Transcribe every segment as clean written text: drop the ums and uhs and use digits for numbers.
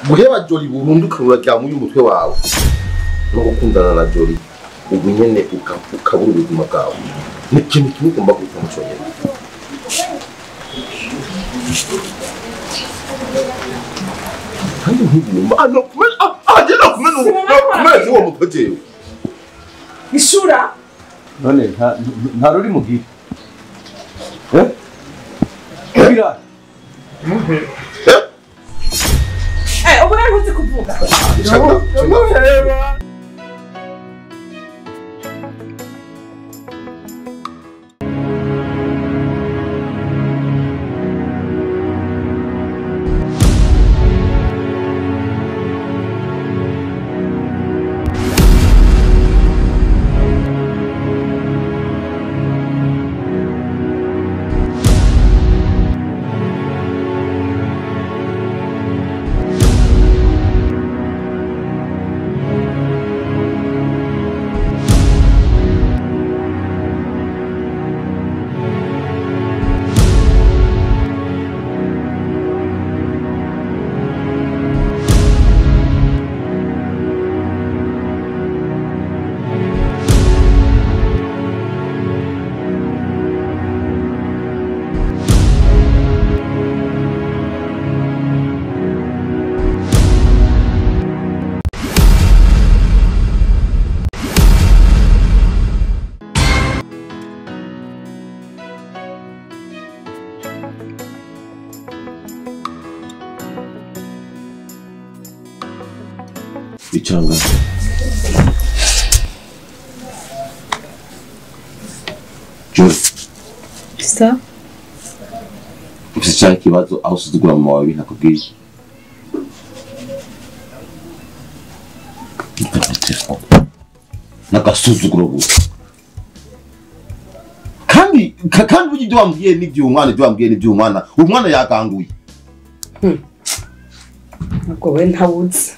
Guheba Jolly burundu ukabura muri umutwe wawe no gukundana na Jolly ubu nyene ukabura ubuzima bwawe. Ni ikintu kimwe ugomba guhitamo cyonyine. Kandi ntibumva kumena uwo mutwe jewe. Ishura none nta ruri mugira. Eh? Bira. Eh, ubu rero ntuzi kuvuga. Ichanga. Jolly. Sa? Ufise cya kibazo aho usuzugura mama wawe ntakubwiye. N'agasuzuguro gusa. Kandi kandi burya ibyo wambwiye n'ibyo umwana ibyo wambwiye n'ibyo umwana umwana yakanguye. Ubwo we ntawuzi.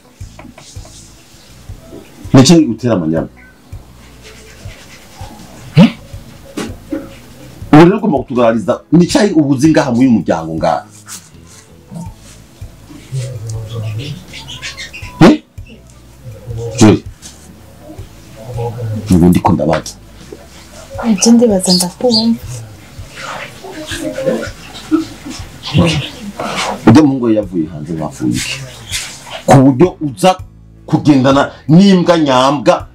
Niche gutera amanyama. Ubu rero ugomba kutugaragariza nicaye ubuzi ngaha muri uyu muryango ngaha. Jolly. Ubu ndiko ndabaza. Ibyo ndibaza ndakumva. Ujya muhungu we yavuye hanze bavuye iki? Ku buryo uza kugendana n'imbwa nyambwa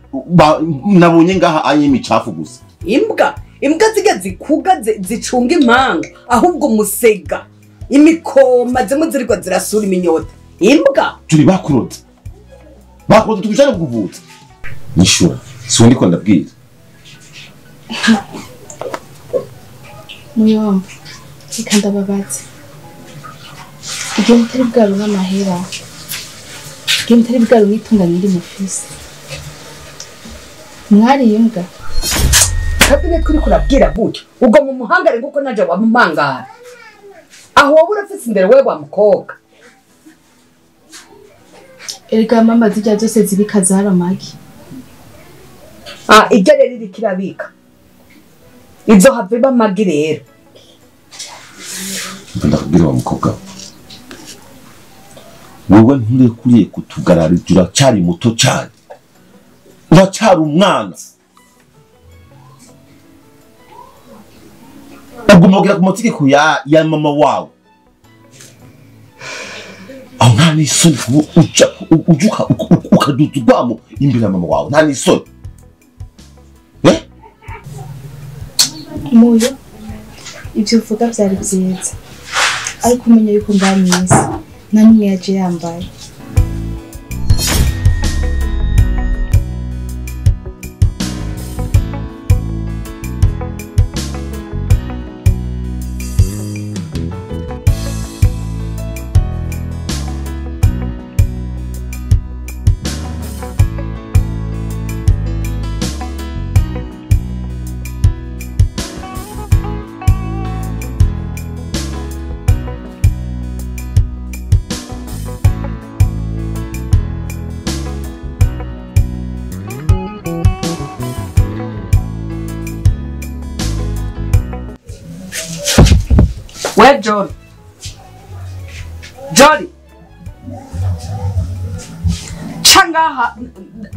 nabonye ngaha anye imicafu gusa. Imbwa imbwa ziga zikuga zicunga impanga ahubwo musega imikoma zimwe ziriko zirasura iminyota. Imbwa turi bakuroze. Bakuroze tubijane kuvuza. Nishura si ndiko ndabwira. Muyomba reka ndababaze. Igihe mutari bwaronke amahera, igihe mutari bwaronke itunga nyiri mufise, mwariye imbwa. Kabine kuri kurabwira gutyo ubwo mu muhangare nguko naje wamumangara. Aho wowe urafise imbere wewe wa mukobwa. Erega mama zijya zose zibika zaramagi. Ah, ijya rero iri kirabika. Izo have bamagi rero. Ndakubwira wa mukobwa. Wowe nturekuriye kutugararira uracyari muto cyane. Uracyari umwana. Ugomba kugera ku mategeko ya mama wawe. Aho nta n'isoni uca ujuka ukaduza urwamo imbere ya mama wawe nta n'isoni. Muyo ibyo uvuga byari byiza ariko umenye yuko mba mwiza nta n'umwe yaje yambaye. We Jolly. Jolly. Ca ngaha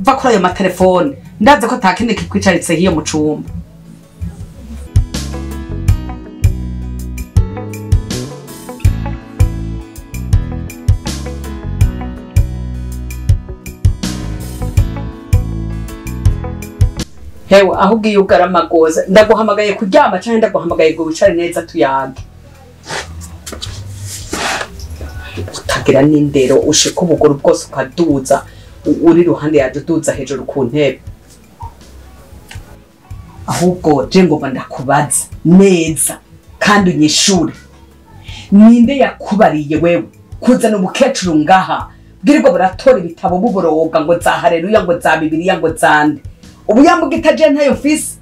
va kuri ayo matelefone, ndazi ko atakindi kikwicaritse hiyo mu cumba. Hewe ahubwo iyo ugaramagoza ndaguhamagaye kuryama canke ndaguhamagaye ngo wicare neza tuyage. Utagira n'indero ushika ubuguru bwose ukaduza uri ruhande yaje uduza hejuru ku ntebe. Ahubwo je ngomba ndakubaza neza kandi unyishure. Ninde yakubariye wewe kuzana ubukecuru ngaha bwirirwa buratora ibitabo buboroga ngo za haleluya ngo za bibiliya ngo zande? Ubu yambuga je ntayo mfise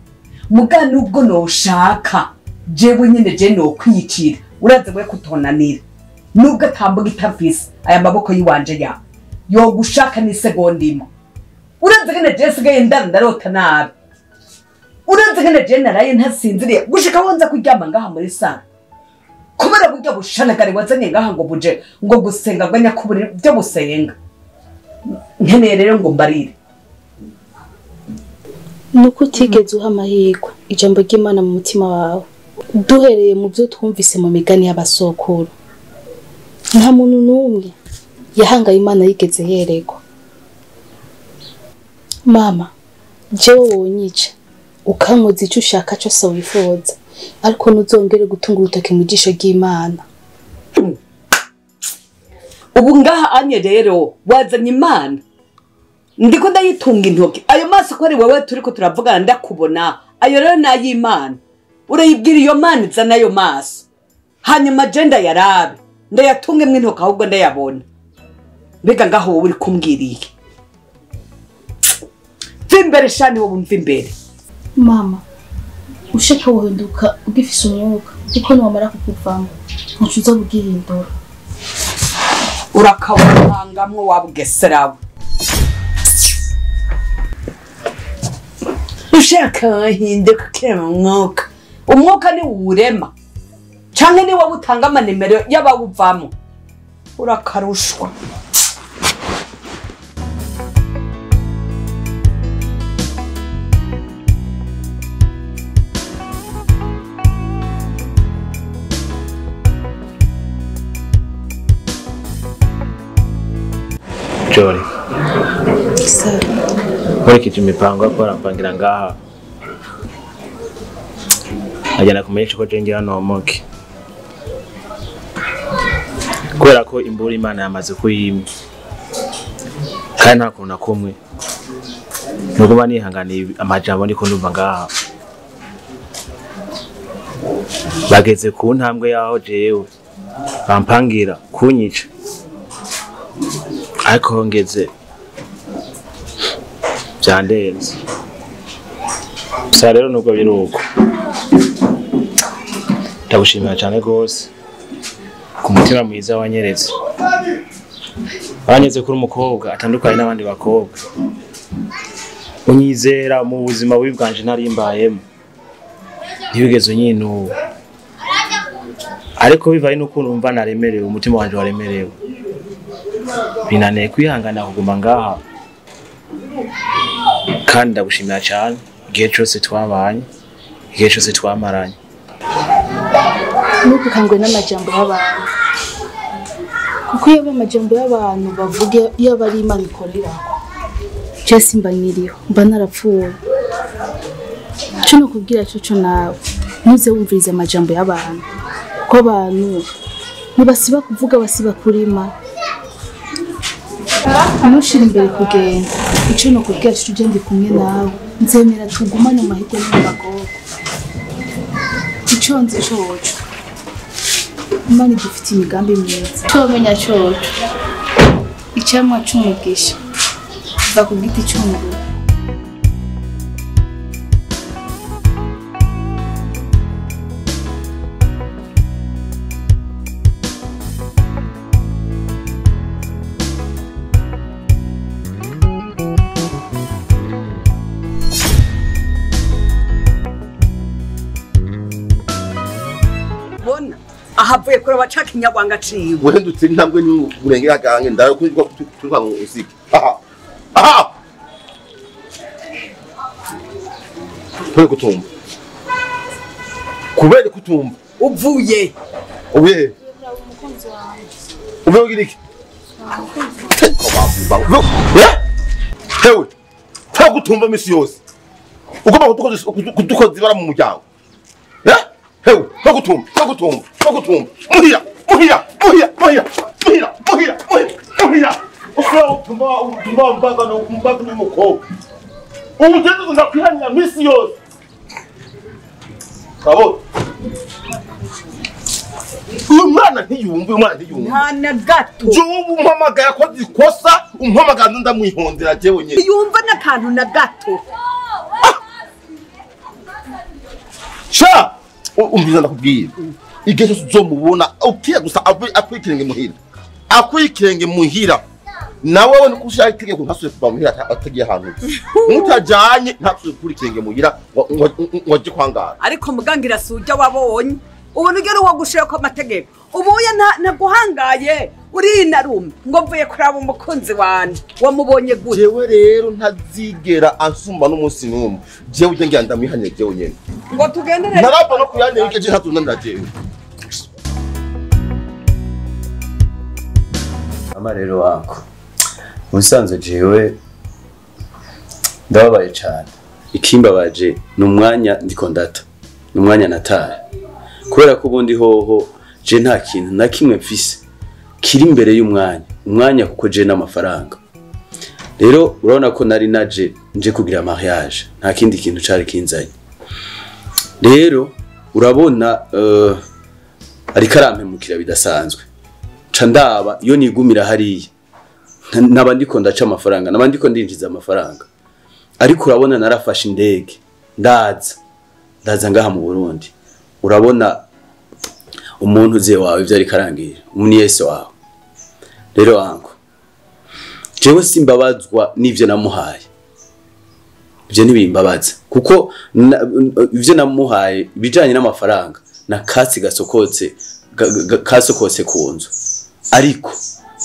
muga nubwo noshaka jewe nyene je nokwiyicira uraze we kutonanira nubwo atambuga itafise aya maboko yiwanje ya yogushaka ni segonda imwe. Uraze ngene je sigaye ndarota nabi, uraze ngene je naraye ntasinziriye gushika wonza kuryama ngaha muri sala kubera burya bushanagari wazanye ngaha ngo buje ngo gusenga ngo nyakuburi byo gusenga. Nkeneye rero ngo mbarire nuko utigeze uha amahirwe ijambo ry'Imana mu mutima wawe. Duhereye mu byo twumvise mu migani y'abasokuru, nta muntu n'umwe yahangaye Imana yigeze yerekwa. Mama, jewe wonyica ukankoza icyo ushaka cyose wifuza, ariko ntuzongere gutunga urutoki mu jisho ry'Imana. Ubu ngaha anye rero wazanye Imana ndiko ndayitunga intoki. Ayo maso ko ari wewe turiko turavugana ndakubona, ayo rero nay'Imana. Urayibwira iyo Mana izana ayo maso, hanyuma je ndayarabe ndayatungemwo intoki ahubwo ndayabona. Mbega ngaho wowe uri kumbwiriye? Mva imbere shani, wowe umva imbere. Mama, ushaka wohinduka ugifise umwuka, kuko niwamara kukuvamo ntaco uza kugihindura. Urakawuhangamwo wabugeserawe. Ushaka wahinduka ukirema umwuka. Umwuka ni uwurema canke ni wowe utanga amanimero y'abawuvamo. Urakarushwa. Jori, nkurikije imipango yo barampangira ngaha agenda kumenyesha ko je ngira nomoke kubera ko imbura Imana yamaze kuyimpa kandi nta kuntu na kumwe nuguma nihanganiye amajambo ndiko ndumva ngaha bageze ku ntambwe yaho jewe bampangira kunyica, ariko ngeze byandenze. Gusa rero nubwo biri uko ndagushimira cyane rwose ku mutima mwiza wanyeretse. Wanyeretse kuri umukobwa atandukanye n'abandi bakobwa, unyizera mu buzima bubi bwanje nari mbayemo, ntibigeze unyinuba, ariko bivaye n'ukuntu mva naremerewe, umutima wanje waremerewe, binaniye kwihangana kuguma ngaha. Kandi ndagushimira cyane igihe cyose twabanye, igihe cyose twamaranye. Ntukangwe n'amajambo y'abantu, kuko iyo amajambo y'abantu bavuga iyo bari Imana ikorera, je simba nkiriho mba narapfuye. Ico nokubwira coco nawe ntuze wumvirize amajambo y'abantu, kuko abantu ntibasiba kuvuga basiba kurima. Ntushire imbere kugenda. Ico nokubwira coco je ndi kumwe nawe, nzemera tugumane mu mahirwe no mu magorwa. Ico nzi coco Imana idufitiye imigambi myiza. Ico womenya coco icamwa c'umugisha kiva ku giti c'umuruho. Ahavuye kure wacaka inyabwanga ciwe. Wendutse intambwe n'urengera gange ndakurirwa turuka ngo usike. Aha. Aha. Kubera kutumva. Kubera kutumva. Uvuye. Uvuye. Uvuye ugira iki? Hewe. Nta gutumva misi yose. Ugomba kudukoza ibara mu muryango. Hewe, nta gutumva, nta gutumva, nta gutumva. Muhira, muhira, muhira, muhira, muhira, muhira, muhira. Ushobora gutuma utumva mbaga no mbaga n'umukobwa. Umugenzi ndakwihanira misi yose. Kabo. Uyu mwana ntiyumva, uyu mwana ntiyumva. Nta na gato. Jewe umpamagara ko zikosa, umpamagara ndamwihondera jewe nyene. Yumva n'akantu na gato. Sha! Umviza ndakubwira. Igihe cyose uzomubona ukiya gusa akwikirenge muhira. Akwikirenge muhira. Nawe we nukushaka itegeko ntasubire kuva muhira atagiye ahantu. Mutajanye ntasubire kuri kirenge muhira ngo aje kwangara. Ariko mugangira sujya wabonye. Ubona ugera uwo gushira ko amategeko. Ubuye ntaguhangaye uri inarume ngo mvuye kuraba umukunzi wanje. Wamubonye gute? Jewe rero ntazigera ansumba n'umunsi n'umwe. Jewe ujye ngira ndamwihanye jewe nyene. Ngo tugendere. Narapa no kuyane ikeje ntatunda jewe. Ama rero wako. Ubusanzwe jewe ndababaye cyane. Ikimbabaje ni umwanya ndiko ndata. Ni umwanya nataye. Kubera ko ubundi hoho je nta kintu na kimwe mfise kiri imbere y'umwanya. Umwanya kuko je n'amafaranga. Rero urabona ko nari naje nje kugira mariage. Nta kindi kintu cari kinzanye. Rero urabona ariko arampemukira bidasanzwe. Ca ndaba iyo nigumira hariya naba ndiko ndaca amafaranga, naba ndiko ndinjiza amafaranga. Ariko urabona narafashe indege ndaza ngaha mu Burundi. Urabona umuntu uziye wawe ivyo ariko arangira, umuniyese wawe. Rero wangu jewe simbabazwa n'ivyo namuhaye. Ivyo ntibimbabaza kuko ivyo namuhaye bijanye n'amafaranga na katsi gasokotse kasokotse ku nzu. Ariko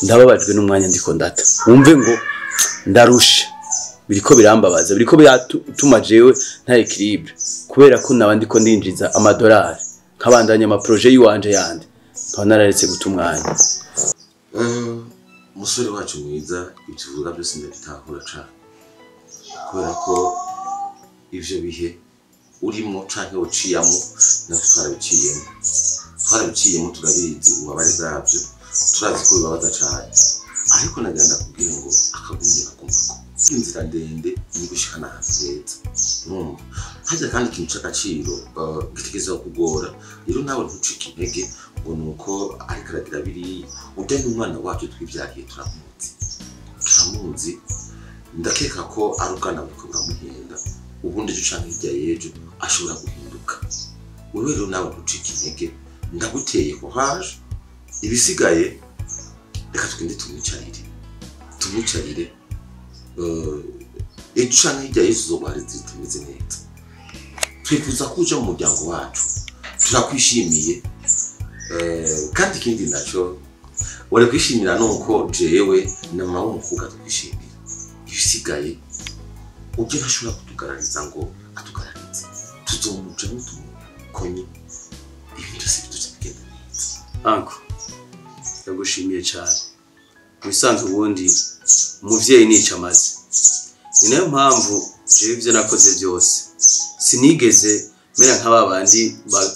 ndababajwe n'umwanya ndiko ndata. Wumve ngo ndarusha. Biriko birambabaza, biriko biratuma jewe nta equilibre kubera ko naba ndiko ndinjiza amadolari nkabandanya ama projet yiwanje yandi nkaba nararetse guta umwanya. Musore wacu mwiza ibyo uvuga byose ndabitahura cane kubera ko ivyo bihe urimo canke uciyamo natwe twarabiciyemo turabizi ububabare bwabyo, turazi ko bibabaza cane. Ariko nagira ndakubwira ngo akagumye bagumako inzira ndende ni gushikana ahantu heza. Urumva harya kandi ikintu c'agaciro gitegerezwa kugora. Rero nawe ntucike intege ngo nuko ariko aragira biriya. Urya n'umwana wacu twivyariye turamuzi. Ndakeka ko ari ubwana buriko buramuhenda, ubundi ejo canke hirya y'ejo ashobora guhinduka. Wewe rero nawe ntucike intege, ndaguteye courage. Ibisigaye reka tugende tumwicarire ejo canke hirya y'ejo uzoba tumeze neza. Twifuza ko uja mu muryango wacu, turakwishimiye. Kandi ikindi naco wari kwishimira nuko jewe na mama w'umukobwa tukwishimiye. Ibisigaye ujye ntashobora kutugarariza ngo atugararize, tuzomujamo tumukonye ibintu byose biduce bigenda neza. Anko ndagushimiye cyane. Mubisanzwe ubundi umuvyeyi nica amazi. Ni nayo mpamvu jewe ivyo nakoze byose sinigeze mera nka babandi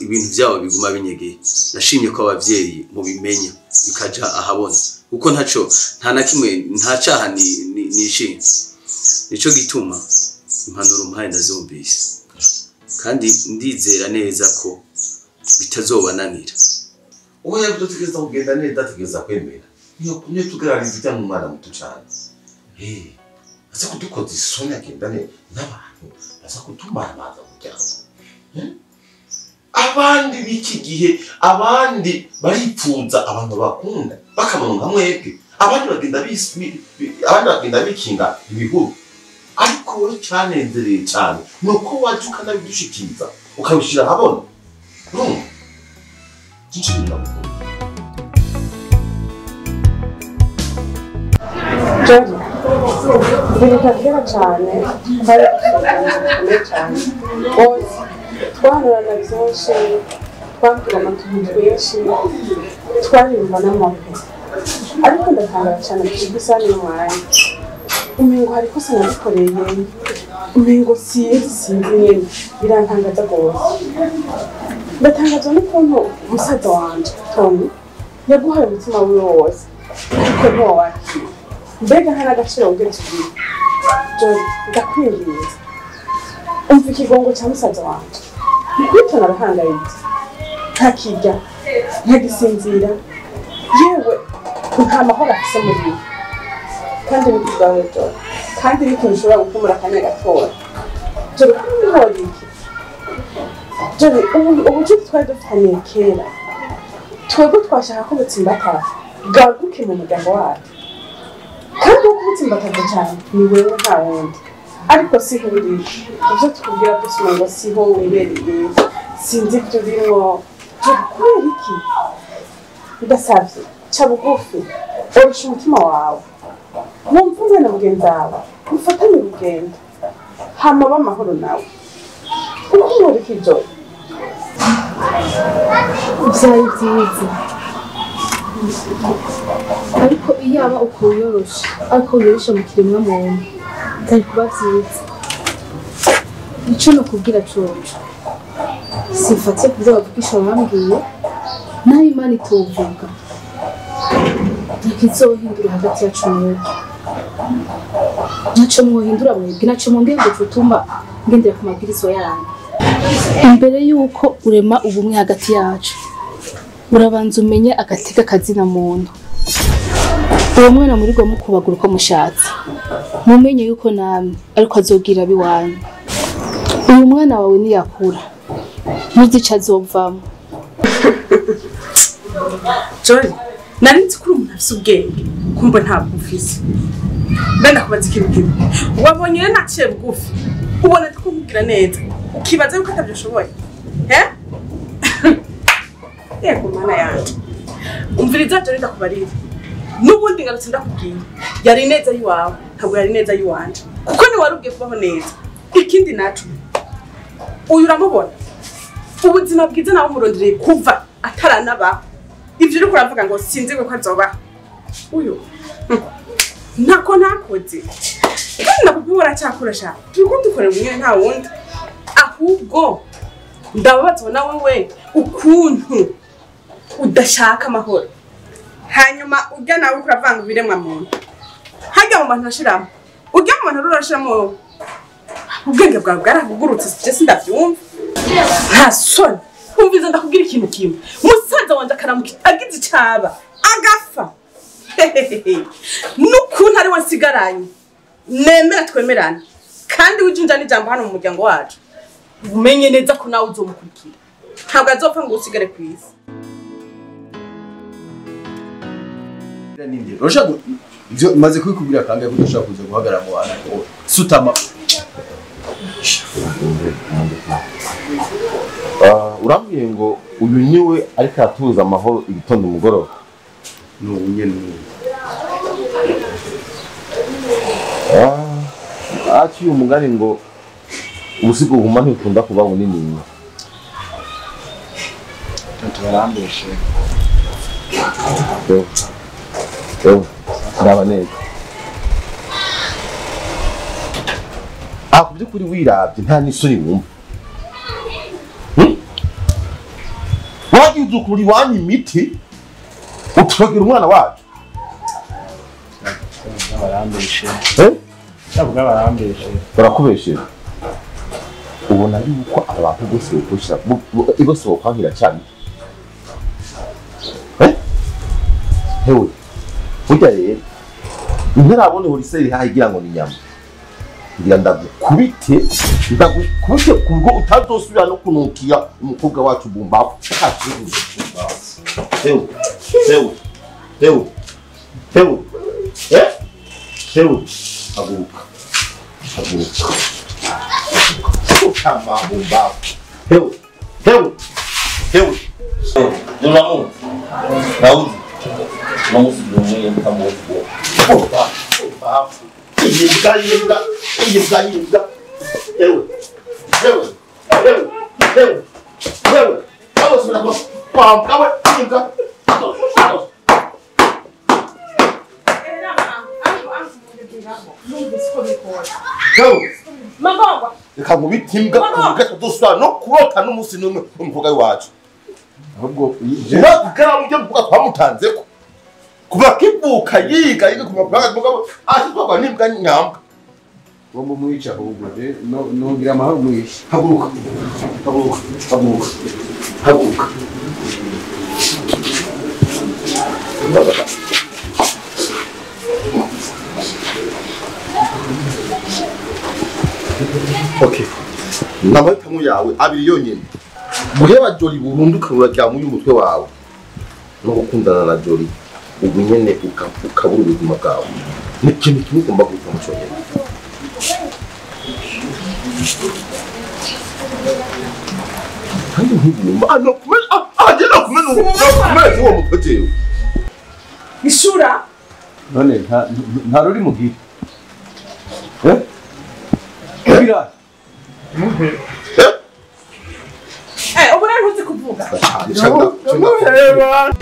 ibintu byabo biguma binyegeye. Nashimye ko abavyeyi mubimenya bikaja ahabona kuko ntaco nta na kimwe nta caha nishinze. Nico gituma impanuro mpaye ndazumvise kandi ndizera neza ko bitazobananira. Oya bidutegereza kugenda neza, tugereza kwemera. Niyo tugarariza ijya mu mwana muto cane. Aza kudukoza isoni agenda n'abantu baza kutumaramaza umuryango. Abandi b'iki gihe abandi baripfuza abantu bakunda bakabona mwebwe, abandi bagenda bikinga ibihuru. Ariko wowe cyanezereye cyane nuko waje ukanabidushikiza ukabishyira ahabona. Urumva? Byinshi bintu. Jody, ndibuka kera cyane twari dufite cyane bose twaharana byinshi twabwira amatungo twinshi twariyumva n'amape ariko ndatangara cyane gushika isaha n'umwanya umengo hari ikosa nabikoreye umengo sinzi nyine birantangaza rwose ndatangazwa n'ukuntu umusaza wanje Tony yaguhaye umutima wiwe wose ariko ntiwawakira mbega nta n'agaciro wigeze ugira Jody ndakwinginze umva ikigongo cya musaza wanje ntikwitona arahangayitse ntakirya ntagisinzira yewe nta mahoro afise muri we kandi ni kubwawe Jody kandi n'ikintu ushobora gukemura akanya gatoya Jody kumbihora iki Jody ubucuti twari dufitaniye kera twebwe twashaka ko butsimbatara bwaguke mu muryango wacu kandi uwo kubutsimbataza cyane ni wewe nta wundi ariko siho uri ibyo tukubwira byose ngo siho wibereye sinzi ibyo urimo Jody kubera iki ndasabye ca bugufi orosha umutima wawe wumva umwe na mugenzi wawe mufatanye urugendo hama b'amahoro nawe ukubura iki Jody Byari byiza ariko iyaba ukuyorosha ariko wiyorosha mu kiremwa muntu byari kuba byiza icyo nukubwira coco simfatiye kubyo bavugisha bambwiye naho Imana itovuga ntakizohindura hagati yacu mwebwe ntaco mwohindura mwebwe ntaco mwongeye ngo cotuma ngendera ku mabwirizo yanyu imbere yuko urema ubumwe hagati yacu urabanza umenye agateka kazina muntu uwo mwana muri go mukubagura uko mushatse mumenye yuko namwe ariko azogira biwanyu uyu mwana wawe niyakura ntuzica azovamo Jody nari nzi ko uri umuntu afise ubwenge kumva ntabwo ufise mbe ndakubaza ikintu kimwe wabonye rero naciye bugufi ubona ndi kukubwira neza ukibaza yuko atabyo ushoboye yego mana yanje umviriza Jody ndakubarira n'ubundi ngarutse ndakubwira yari neza y'iwawe ntabwo yari neza y'iwanje kuko ntiwari ugiye kubaho neza ikindi naco uyu uramubona ubuzima bwiza nawe umurondereye kuva ataranabaho ivyo uriko uravuga ngo sinzi ko azobaho uyu ntako ntakoze kandi nakubwiye uracyakoresha turiko dukorera umwe nta wundi ahubwo ndababazwa na wewe ukuntu udashaka amahoro hanyuma urya nawe uravanga ibiremwa muntu hajya mu bantu ashiramo urya mu bantu urashiramo ubwenge bwawe bwarahugurutse sije sindavyumva nta soni umviza ndakubwira ikintu kimwe musaza wanje akaramuka agize icaba agafa n'ukuntu ari we nsigaranye nemera twemerane kandi wijunja n'ijambo hano mu muryango wacu umenye neza ko nawe uzomukurikira ntabwo azopfa ngo usigare ku isi Urashaka ivyo maze kubikubwira kangahe ko udashaka kuza guhagarara mu bantu sutama urambwiye ngo uyu niwe ariko aratuza amahoro igitondo umugoroba ni ubu nyene aciye umugani ngo ubusigo buhuma ntibukunda kuba bunini tubarambeshe ndaba neza ah ku by'ukuri wirabye nta n'isoni wumva wagize ukuri iwanyu imiti utubagira umwana wacu barakubeshera ubona yuko abantu bose bokoshira bose bokwankira cyane hewe burya rero ntarabona horiseri haha igira ngo ni inyama ngira ndagukubite ndagukubite ku buryo utazosubira no kunukira umukobwa wacu bumbafu hewe hewe hewe hewe hewe haguruka haguruka kama bumbafu hewe hewe hewe Uramuzi nawuzi. Vamos dormir, tá muito bom. Opa, opa. Ipumbafu. Imbwa imbwa imbwa imbwa. Ewe. Ewe. Ewe. Ewe. Ewe. Vamos subir kwa kwa imbwa. Magongwa. Reka nkubite imbwa kuvuga tudusubira no kurota n'umunsi n'umwe umukobwa wacu. Ahubwo urakugara mu byo mvuga twamutanzeko. Kuva kivuka yiga yiga ku mafaranga mugabo ashitwa n'imbwa nyambwa. Bombo mwica ahubwo je no nogira amahoro mwisha. Haguruka. Haguruka. Haguruka. Haguruka. Okay. Namahitamo yawe abiri yonyine. Guheba Jolly burundu ukarura y'umutwe wawe. No gukundana na Jolly ubu nyene ukabura ubuzima bwawe. Ni ikintu kimwe ugomba guhitamo cyonyine. Kandi ntibumva no kumena agenda kumena kumena uwo mutwe jewe. Ishura none nta ruri mugira. Eh? Bira. Ubu rero ntuzi kuvuga. Muheba.